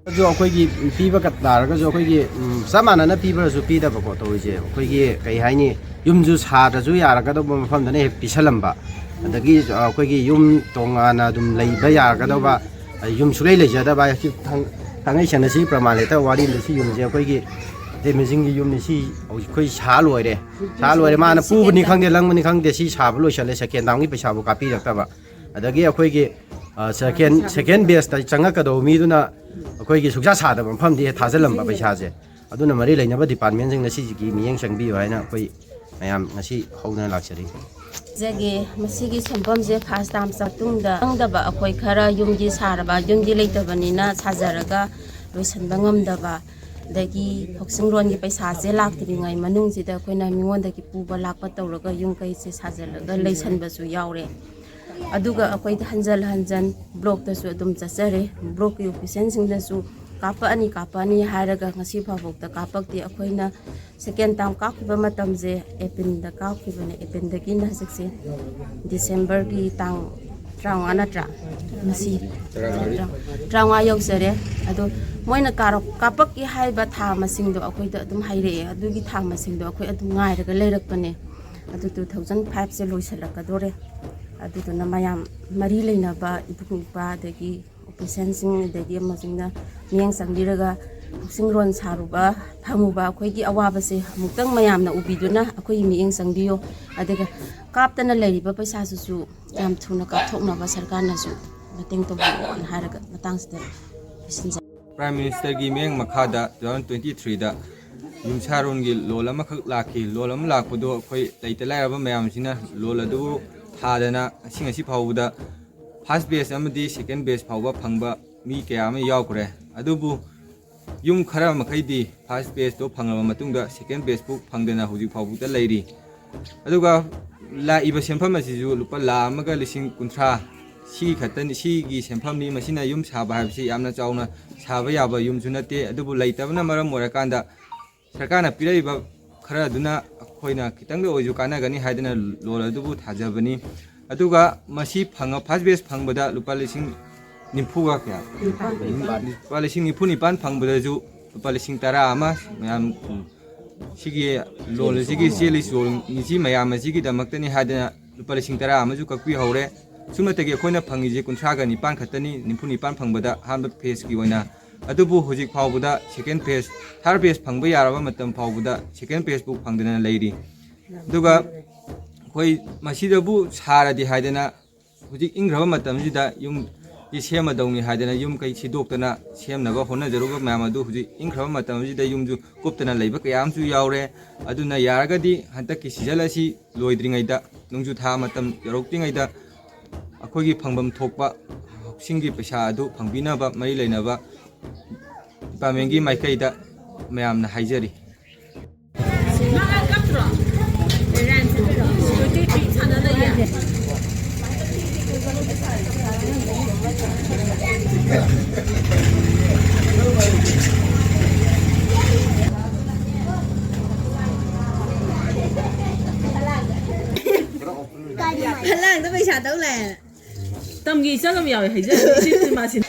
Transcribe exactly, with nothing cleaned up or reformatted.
ꯑꯗꯨ ꯑꯩꯈꯣꯏꯒꯤ ꯄꯤꯕ ꯀꯠ ꯇꯥꯔꯒꯁꯨ ꯑꯩꯈꯣꯏꯒꯤ, ꯎꯝ, ꯆꯞ ꯃꯥꯟꯅꯅ ꯄꯤꯕ꯭ꯔꯁꯨ ꯄꯤꯗꯕꯀꯣ ꯇꯧꯔꯤꯁꯦ꯫ ꯑꯩꯈꯣꯏꯒꯤ ꯀꯩ ꯍꯥꯏꯅꯤ, ꯌꯨꯝꯁꯨ ꯁꯥꯗ꯭ꯔꯁꯨ ꯌꯥꯔꯒꯗꯧꯕ ꯃꯐꯝꯗꯅ ꯍꯦꯛ ꯄꯤꯁꯜꯂꯝꯕ, ꯑꯗꯒꯤ ꯑꯩꯈꯣꯏꯒꯤ ꯌꯨꯝ ꯇꯣꯉꯥꯟꯅ ꯑꯗꯨꯝ ꯂꯩꯕ ꯌꯥꯔꯒꯗꯧꯕ, ꯌꯨꯝ ꯁꯨꯡꯂꯩ ꯂꯩꯖꯗꯕ ꯍꯥꯏ-, ꯊꯥꯡ-, ꯊꯥꯡꯉꯩ ꯁꯦꯡꯅ ꯁꯤ ꯄ꯭ꯔꯃꯥꯟ ꯂꯩꯇ ꯋꯥꯔꯤ ꯑꯃꯗ ꯁꯤ ꯌꯨꯝꯁꯦ ꯑꯩꯈꯣꯏꯒꯤ ꯏꯇꯩꯃꯁꯤꯡꯒꯤ ꯌꯨꯝꯅꯤ꯫ ꯁꯤ ꯑꯩꯈꯣꯏ ꯁꯥ ꯂꯣꯏꯔꯦ, ꯁꯥ ꯂꯣꯏꯔꯦ꯫ ꯃꯥꯅ ꯄꯨꯕꯅꯤ ꯈꯪꯗꯦ, ꯂꯪꯕꯅꯤ ꯈꯪꯗꯦ, ꯁꯤ ꯁꯥꯕ ꯂꯣꯏꯁꯜꯂꯦ, ꯁꯦꯀꯦꯟ ꯗꯥꯎꯟꯒꯤ ꯄꯩꯁꯥꯕꯨ ꯀꯥꯞꯄꯤꯔꯛꯇꯕ꯫ ꯑꯗꯒꯤ ꯑꯩꯈꯣꯏꯒꯤ, ꯑ, ꯁꯦꯀꯦꯟ, ꯁꯦꯀꯦꯟ ꯕꯦꯁꯇ ꯆꯪꯉꯛꯀꯗꯧꯕ ꯃꯤꯗꯨꯅ ꯑꯩꯈꯣꯏꯒꯤ ꯁꯨꯛꯁꯥ ꯁꯥꯗꯕ ꯃꯐꯝꯗꯤ ꯍꯦꯛ ꯊꯥꯖꯤꯜꯂꯝꯕ ꯄꯩꯁꯥꯁꯦ꯫ ꯑꯗꯨꯅ ꯃꯔꯤ ꯂꯩꯅꯕ ꯗꯤꯄꯥꯔꯠꯃꯦꯟꯁꯤꯡꯅ ꯁꯤꯁꯤꯒꯤ ꯃꯤꯠꯌꯦꯡ ꯆꯪꯕꯤꯌꯨ ꯍꯥꯏꯅ ꯑꯩꯈꯣꯏ ꯃꯌꯥꯝ ꯉꯁꯤ ꯍꯧꯗꯅ ꯂꯥꯛꯆꯔꯤ꯫ ꯖꯒꯦ, ꯃꯁꯤꯒꯤ ꯁꯦꯟꯐꯝꯁꯦ ꯐꯥꯔꯁ ꯇꯥꯝ ꯃꯇꯨꯡꯗ ꯆꯪꯗꯕ ꯑꯩꯈꯣꯏ ꯈꯔ ꯌꯨꯝꯗꯤ ꯁꯥꯔꯕ, ꯌꯨꯝꯗꯤ ꯂꯩꯇꯕꯅꯤꯅ ꯁꯥꯖꯔꯒ ꯂꯣꯏꯁꯤꯟꯕ ꯉꯝꯗꯕ, ꯑꯗꯒꯤ ꯍꯥꯎꯁꯤꯡ ꯂꯣꯟꯒꯤ ꯄꯩꯁꯥꯁꯦ ꯂꯥꯛꯇ꯭ꯔꯤꯉꯩ ꯃꯅꯨꯡꯁꯤꯗ ꯑꯩꯈꯣꯏꯅ ꯃꯤꯉꯣꯟꯗꯒꯤ ꯄꯨꯕ ꯂꯥꯛꯄ ꯇꯧꯔꯒ ꯌꯨꯝ ꯀꯩꯁꯦ ꯁꯥꯖꯜꯂꯒ ꯂꯩꯁꯟꯕꯁꯨ ꯌꯥꯎꯔꯦ꯫ ꯑꯗꯨꯒ ꯑꯩꯈꯣꯏꯗꯤ ꯍꯟꯖꯜ ꯍꯟꯖꯟ ꯕ꯭ꯂꯣꯛꯇꯁꯨ ꯑꯗꯨꯝ ꯆꯠꯆꯔꯦ꯫ ꯕ꯭ꯂꯣꯛꯀꯤ ꯑꯣꯐꯤꯁꯤꯌꯦꯜꯁꯤꯡꯗꯁꯨ ꯀꯥꯞꯄꯛꯑꯅꯤ, ꯀꯥꯞꯄꯛꯑꯅꯤ ꯍꯥꯏꯔꯒ ꯉꯁꯤ ꯐꯥꯎꯕꯗ ꯀꯥꯞꯄꯛꯇꯦ꯫ ꯑꯩꯈꯣꯏꯅ ꯁꯦꯀꯦꯟ ꯇꯥꯝ ꯀꯥꯞꯈꯤꯕ ꯃꯇꯝꯁꯦ ꯑꯦꯄ꯭ꯔꯤꯜꯗ ꯀꯥꯞꯈꯤꯕꯅꯦ꯫ ꯑꯦꯄ꯭ꯔꯤꯜꯗꯒꯤꯅ ꯍꯧꯖꯤꯛꯁꯦ ꯗꯤꯁꯦꯝꯕꯔꯒꯤ ꯇꯥꯡ ꯇꯔꯥꯃꯉꯥ ꯅꯠꯇ꯭ꯔꯥ? ꯉꯁꯤ ꯇꯔꯥꯃꯉꯥ ꯌꯧꯖꯔꯦ꯫ ꯑꯗꯣ ꯃꯣꯏꯅ ꯀꯥꯔꯛ-, ꯀꯥꯞꯄꯛꯀꯦ ꯍꯥꯏꯕ ꯊꯥ ꯃꯁꯤꯡꯗꯣ ꯑꯩꯈꯣꯏꯗ ꯑꯗꯨꯝ ꯍꯥꯏꯔꯛꯑꯦ꯫ ꯑꯗꯨꯒꯤ ꯊꯥ ꯃꯁꯤꯡꯗꯣ ꯑꯩꯈꯣꯏ ꯑꯗꯨꯝ ꯉꯥꯏꯔꯒ ꯂꯩꯔꯛꯄꯅꯦ꯫ ꯑꯗꯨ ꯇꯨ ꯊꯥꯎꯖꯟ ꯐꯥꯏꯚꯁꯦ ꯂꯣꯏꯁꯤꯜꯂꯛꯀꯗꯣꯔꯦ꯫ ꯑꯗꯨꯗꯨꯅ ꯃꯌꯥꯝ ꯃꯔꯤ ꯂꯩꯅꯕ ꯏꯕꯨꯡ ꯏꯄ꯭ꯋꯥ ꯑꯗꯒꯤ ꯑꯣꯐꯤꯁꯤꯌꯦꯜꯁꯤꯡ ꯑꯗꯒꯤ ꯑꯃꯁꯤꯡꯅ ꯃꯤꯠꯌꯦꯡ ꯆꯪꯕꯤꯔꯒ ꯍꯥꯎꯁꯤꯡ ꯂꯣꯟ ꯁꯥꯔꯨꯕ ꯐꯪꯉꯨꯕ ꯑꯩꯈꯣꯏꯒꯤ ꯑꯋꯥꯕꯁꯦ ꯑꯃꯨꯛꯇꯪ ꯃꯌꯥꯝꯅ ꯎꯕꯤꯗꯨꯅ ꯑꯩꯈꯣꯏꯒꯤ ꯃꯤꯠꯌꯦꯡ ꯆꯪꯕꯤꯌꯨ꯫ ꯑꯗꯨꯒ ꯀꯥꯞꯇꯅ ꯂꯩꯔꯤꯕ ꯄꯩꯁꯥꯁꯤꯁꯨ ꯌꯥꯝ ꯊꯨꯅ ꯀꯥꯞꯊꯣꯛꯅꯕ ꯁꯔꯀꯥꯔꯅꯁꯨ ꯃꯇꯦꯡ ꯇꯧꯕꯤꯔꯛꯑꯣꯅ ꯍꯥꯏꯔꯒ ꯃꯇꯥꯡꯁꯤꯗ ꯂꯣꯏꯁꯤꯟꯖꯔꯦ꯫ ꯄ꯭ꯔꯥꯏꯝ ꯃꯤꯅꯤꯁꯇꯔꯒꯤ ꯃꯤꯠꯌꯦꯡ ꯃꯈꯥꯗ ꯇꯨ ꯊꯥꯎꯖꯟ ꯇ꯭ꯋꯦꯟꯇꯤ ꯊ꯭ꯔꯤꯗ ꯌꯨꯝꯁꯥꯔꯣꯟꯒꯤ ꯂꯣꯟ ꯑꯃꯈꯛ ꯂꯥꯛꯈꯤ꯫ ꯂꯣꯟ ꯑꯃ ꯂꯥꯛꯄꯗꯣ ꯑꯩꯈꯣꯏ ꯂꯩꯇ ꯂꯥꯏꯔꯕ ꯃꯌꯥꯝꯁꯤꯅ ꯂꯣꯟ ꯑꯗꯨꯕꯨ ꯊꯥꯗꯅ ꯉꯁꯤ, ꯉꯁꯤ ꯐꯥꯎꯕꯗ ꯐꯥꯔꯁ ꯕꯦꯁ ꯑꯃꯗꯤ ꯁꯦꯀꯦꯟ ꯕꯦꯁ ꯐꯥꯎꯕ ꯐꯪꯕ ꯃꯤ ꯀꯌꯥ ꯑꯃ ꯌꯥꯎꯈ꯭ꯔꯦ꯫ ꯑꯗꯨꯕꯨ ꯌꯨꯝ ꯈꯔ ꯃꯈꯩꯗꯤ ꯐꯥꯔꯁ ꯕꯦꯁꯇꯣ ꯐꯪꯂꯕ ꯃꯇꯨꯡꯗ ꯁꯦꯀꯦꯟ ꯕꯦꯁꯄꯨ ꯐꯪꯗꯅ ꯍꯧꯖꯤꯛ ꯐꯥꯎꯕꯗ ꯂꯩꯔꯤ꯫ ꯑꯗꯨꯒ ꯂꯥꯛꯏꯕ ꯁꯦꯟꯐꯝ ꯑꯁꯤꯁꯨ ꯂꯨꯄꯥ ꯂꯥꯈ ꯑꯃꯒ ꯂꯤꯁꯤꯡ ꯀꯨꯟꯊ꯭ꯔꯥ, ꯁꯤ ꯈꯛꯇꯅꯤ, ꯁꯤꯒꯤ ꯁꯦꯟꯐꯝꯅꯤ꯫ ꯃꯁꯤꯅ ꯌꯨꯝ ꯁꯥꯕ ꯍꯥꯏꯕꯁꯤ ꯌꯥꯝꯅ ꯆꯥꯎꯅ ꯁꯥꯕ ꯌꯥꯕ ꯌꯨꯝꯁꯨ ꯅꯠꯇꯦ꯫ ꯑꯗꯨꯕꯨ ꯂꯩꯇꯕꯅ ꯃꯔꯝ ꯑꯣꯏꯔꯀꯥꯟꯗ ꯁꯔꯀꯥꯔꯅ ꯄꯤꯔꯛꯏꯕ ꯈꯔ ꯑꯗꯨꯅ ꯑꯩꯈꯣꯏꯅ ꯈꯤꯇꯪꯗ ꯑꯣꯏꯔꯁꯨ ꯀꯥꯟꯅꯒꯅꯤ ꯍꯥꯏꯗꯅ ꯂꯣꯟ ꯑꯗꯨꯕꯨ ꯊꯥꯖꯕꯅꯤ꯫ ꯑꯗꯨꯒ ꯃꯁꯤ ꯐꯪꯉ-, ꯐꯥꯔꯁ ꯕꯦꯁ ꯐꯪꯕꯗ ꯂꯨꯄꯥ ꯂꯤꯁꯤꯡ ꯅꯤꯐꯨꯒ ꯀꯌꯥ? ꯂꯨꯄꯥ ꯂꯤꯁꯤꯡ ꯅꯤꯐꯨ ꯅꯤꯄꯥꯟ ꯐꯪꯕꯗꯁꯨ ꯂꯨꯄꯥ ꯂꯤꯁꯤꯡ ꯇꯔꯥ ꯑꯃ ꯃꯌꯥꯝ, ꯎꯝ, ꯁꯤꯒꯤ ꯂꯣꯟ ꯑꯁꯤꯒꯤ ꯆꯦꯜꯂꯤ ꯆꯣꯡꯉꯤꯁꯤ ꯃꯌꯥꯝ ꯑꯁꯤꯒꯤꯗꯃꯛꯇꯅꯤ ꯍꯥꯏꯗꯅ ꯂꯨꯄꯥ ꯂꯤꯁꯤꯡ ꯇꯔꯥ ꯑꯃꯁꯨ ꯀꯛꯄꯤꯍꯧꯔꯦ꯫ ꯁꯨꯞꯅꯇꯒꯤ ꯑꯩꯈꯣꯏꯅ ꯐꯪꯉꯤꯁꯦ ꯀꯨꯟꯊ꯭ꯔꯥꯒ ꯅꯤꯄꯥꯟ ꯈꯛꯇꯅꯤ, ꯅꯤꯐꯨ ꯅꯤꯄꯥꯟ ꯐꯪꯕꯗ ꯑꯍꯥꯟꯕ ꯐꯦꯁꯀꯤ ꯑꯣꯏꯅ꯫ ꯑꯗꯨꯕꯨ ꯍꯧꯖꯤꯛ ꯐꯥꯎꯕꯗ ꯁꯦꯀꯦꯟ ꯐꯦꯁ, ꯊꯥꯔꯠ ꯐꯦꯁ ꯐꯪꯕ ꯌꯥꯔꯕ ꯃꯇꯝ ꯐꯥꯎꯕꯗ ꯁꯦꯀꯦꯟ ꯐꯦꯁꯄꯨ ꯐꯪꯗꯅ ꯂꯩꯔꯤ꯫ ꯑꯗꯨꯒ ꯑꯩꯈꯣꯏ ꯃꯁꯤꯗꯕꯨ ꯁꯥꯔꯗꯤ ꯍꯥꯏꯗꯅ ꯍꯧꯖꯤꯛ ꯏꯪꯈ꯭ꯔꯕ ꯃꯇꯝꯁꯤꯗ ꯌꯨꯝꯁꯤ ꯁꯦꯝꯃꯗꯧꯅꯤ ꯍꯥꯏꯗꯅ ꯌꯨꯝ ꯀꯩ ꯁꯤꯗꯣꯛꯇꯅ ꯁꯦꯝꯅꯕ ꯍꯣꯠꯅꯖꯔꯨꯕ ꯃꯌꯥꯝ ꯑꯗꯨ ꯍꯧꯖꯤꯛ ꯏꯪꯈ꯭ꯔꯕ ꯃꯇꯝꯁꯤꯗ ꯌꯨꯝꯁꯨ ꯀꯨꯞꯇꯅ ꯂꯩꯕ ꯀꯌꯥ ꯑꯃꯁꯨ ꯌꯥꯎꯔꯦ꯫ ꯑꯗꯨꯅ ꯌꯥꯔꯒꯗꯤ ꯍꯟꯗꯛꯀꯤ ꯁꯤꯖꯟ ꯑꯁꯤ ꯂꯣꯏꯗ꯭ꯔꯤꯉꯩꯗ, ꯅꯣꯡꯖꯨ ꯊꯥ ꯃꯇꯝ ꯌꯧꯔꯛꯇ꯭ꯔꯤꯉꯩꯗ ꯑꯩꯈꯣꯏꯒꯤ ꯐꯪꯐꯝ ꯊꯣꯛꯄ ꯍꯥꯎꯁꯤꯡꯒꯤ ꯄꯩꯁꯥ ꯑꯗꯨ ꯐꯪꯕꯤꯅꯕ ꯃꯔꯤ ꯂꯩꯅꯕ ꯗꯤꯄꯥꯔꯠꯃꯦꯟꯒꯤ ꯃꯥꯏꯀꯩꯗ ꯃꯌꯥꯝꯅ ꯍꯥꯏꯖꯔꯤ꯫ ꯐꯂꯥꯡꯗ ꯄꯩꯁꯥ ꯇꯧ ꯂꯥꯛꯑꯦ꯫ ꯇꯝꯒꯦ ꯆꯠꯂꯝ ꯌꯥꯎꯋꯦ ꯍꯥꯏꯖꯔꯦ ꯏꯆꯦ ꯄꯨꯔꯅꯤꯃꯥꯁꯤꯅ꯫